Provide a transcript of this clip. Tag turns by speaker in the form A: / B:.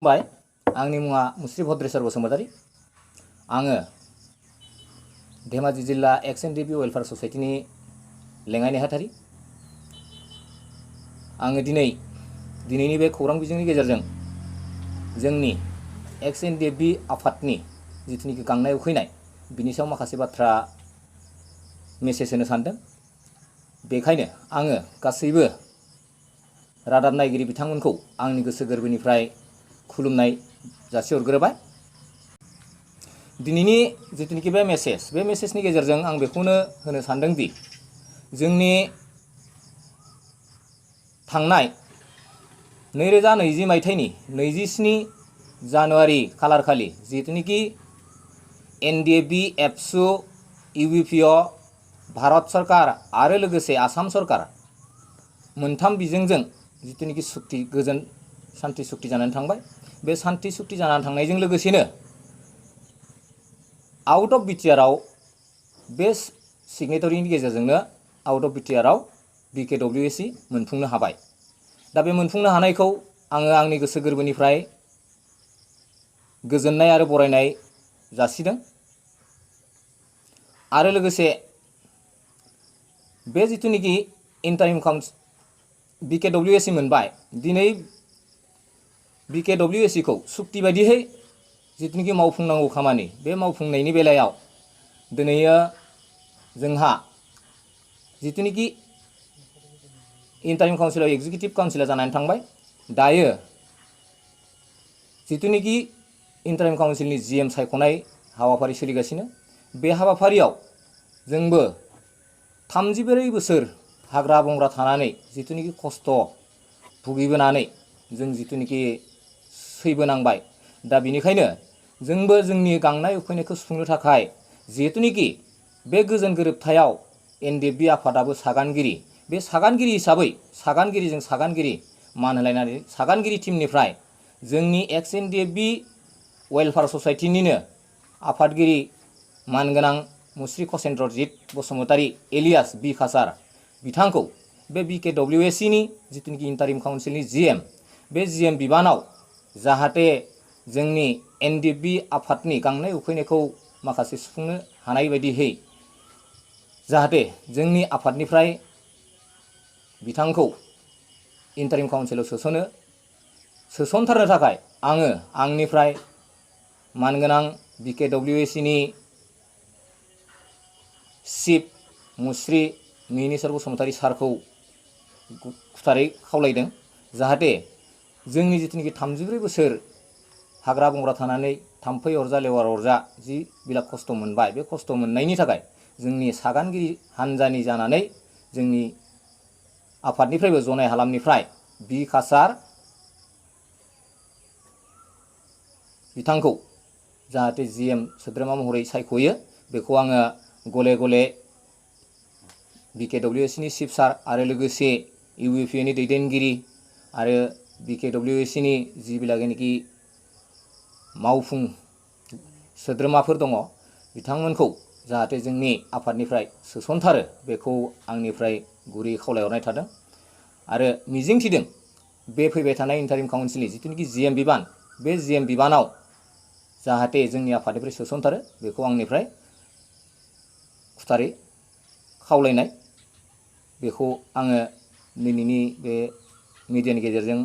A: बाय आंनि मुङा मुस्रि भद्रेश्वर बसुमतारी। आङो धेमाजि जिल्ला एक्स.एन.डि.पि. वेलफेयार ससाइटिनि लेङाइ नेहाथारि। आङो दिनैनि बे खौरां बिजोंनि गेजेरजों जोंनि एक्स.एन.डि.पि. आफादनि जिथुनिखि गांनाय उखैनाय बिनि सायाव माखासे बाथ्रा मेसेज होनो सानदों। बेखायनो आङो गासैबो रादाब नायगिरि बिथांमोनखौ आंनि गोसो गोरबोनिफ्राय खुलुमनाय जासिहरग्रोबाय। दिनैनि जिथुनिखि बे मेसेजनि गेजेरजों आं बेखौनो होनो सानदों दि जोंनि थांनाय 2020 मायथाइनि 27 जानुवारि खालारखालि जिथुनिखि एन.डि.एफ.बि. एबसु इउ.पि.पि.अ. भारत सरकार आरो लोगोसे आसाम सरकार मोनथाम बिजोंजों जिथुनिखि सुक्ति गोजोन शान्ति सुक्ति जानानै थांबाय। बे शान्ति सुक्ति जानानै थांनायजों लोगोसेनो आउट अफ बिटिआरआव बे सिगनेटरिनि गेजेरजोंनो आउट अफ बिटिआरआव BKWSI मोनफुंनो हाबाय। दा बे मोनफुंनो हानायखौ आङो आंनि गोसो गोरबोनिफ्राय गोजोननाय आरो बरायनाय जासिदों। आरो लोगोसे बे जिथुनिखि इन्टारिम काउन्सिल BKWSI मोनबाय, दिनै BKWSI खौ सुक्ति बायदियै जिथुनिखि मावफुंनांगौ खामानि बे मावफुंनायनि बेलायाव दिनै जोंहा जिथुनिखि इन्टारिम काउन्सिलाव एक्जिकिउटिभ काउन्सिला जानानै थांबाय। दायो जिथुनिखि इन्टारिम काउन्सिलनि GM सायख'नाय हाबाफारि सोलिगासिनो। बे हाबाफारियाव जोंबो 34 बोसोर हाग्रा बंग्रा थानानै जिथुनिखि खस्थ' भुगिबोनानै जों जिथुनिखि सैबोनांबाय, दा बिनिखायनो जोंबो जोंनि गांनाय उखैनायखौ सुफुंनो थाखाय जिहेतुनिखि बे गोजोन गोरोबथायाव एन.डि.एफ.बि. आफादाबो सागानगिरि, बे सागानगिरि हिसाबै सागानगिरिजों सागानगिरि मान होलायनानै सागानगिरि टिमनिफ्राय जोंनि एक्स.एन.डि.एफ.बि. वेलफेयार ससाइटिनिनो आफादगिरि मानगोनां मुस्रि कचेन्द्रजित बसुमतारी एलियास बि कासार बिथांखौ बे BKWSI नि जिथुनिखि इन्टारिम काउन्सिलनि GM बे GM बिबानाव जाहाथे जोंनि एन.डि.एफ.बि. आफादनि गांनाय उखैनायखौ माखासे सुफुंनो हानाय बायदियै जाहाथे जोंनि आफादनिफ्राय बिथांखौ इन्टारिम काउन्सिलाव सोसनथारनो थाखाय आङो आंनिफ्राय मानगोनां BKWSI नि चिफ मुस्रि मिनिस्वर बसुमतारी सारखौ खुथारै खावलायदों, जाहाथे जोंनि जिथुनिखि 34 बोसोर हाग्रा बंग्रा थानानै थाम्फै अरजा लेवार अरजा जि बिराद खस्थ' मोनबाय, बे खस्थ' मोननायनि थाखाय जोंनि सागानगिरि हानजानि जानानै जोंनि आफादनिफ्रायबो जनाय हालामनिफ्राय बि कासार बिथांखौ जाहाथे GM सोद्रोमा महरै सायख'यो, बेखौ आङो गले गले BKWSI नि चिफ सार आरो लोगोसे इउ.पि.पि.अ. नि दैदेनगिरि आरो BKWSI नि जिबिलागेनिखि मावफुं सोद्रोमाफोर दङ बिथांमोनखौ जाहाथे जोंनि आफादनिफ्राय सोसनथारो, बेखौ आंनिफ्राय गुरै खावलायहरनाय थादों। आरो मिजिंथिदों बे फैबाय थानाय इन्टारिम काउन्सिलनि जिथुनिखि GM बिबान, बे GM बिबानाव जाहाथे जोंनि आफादनिफ्राय सोसनथारो, बेखौ आंनिफ्राय खुथारै खावलायनाय, बेखौ आङो दिनैनि बे मिडियानि गेजेरजों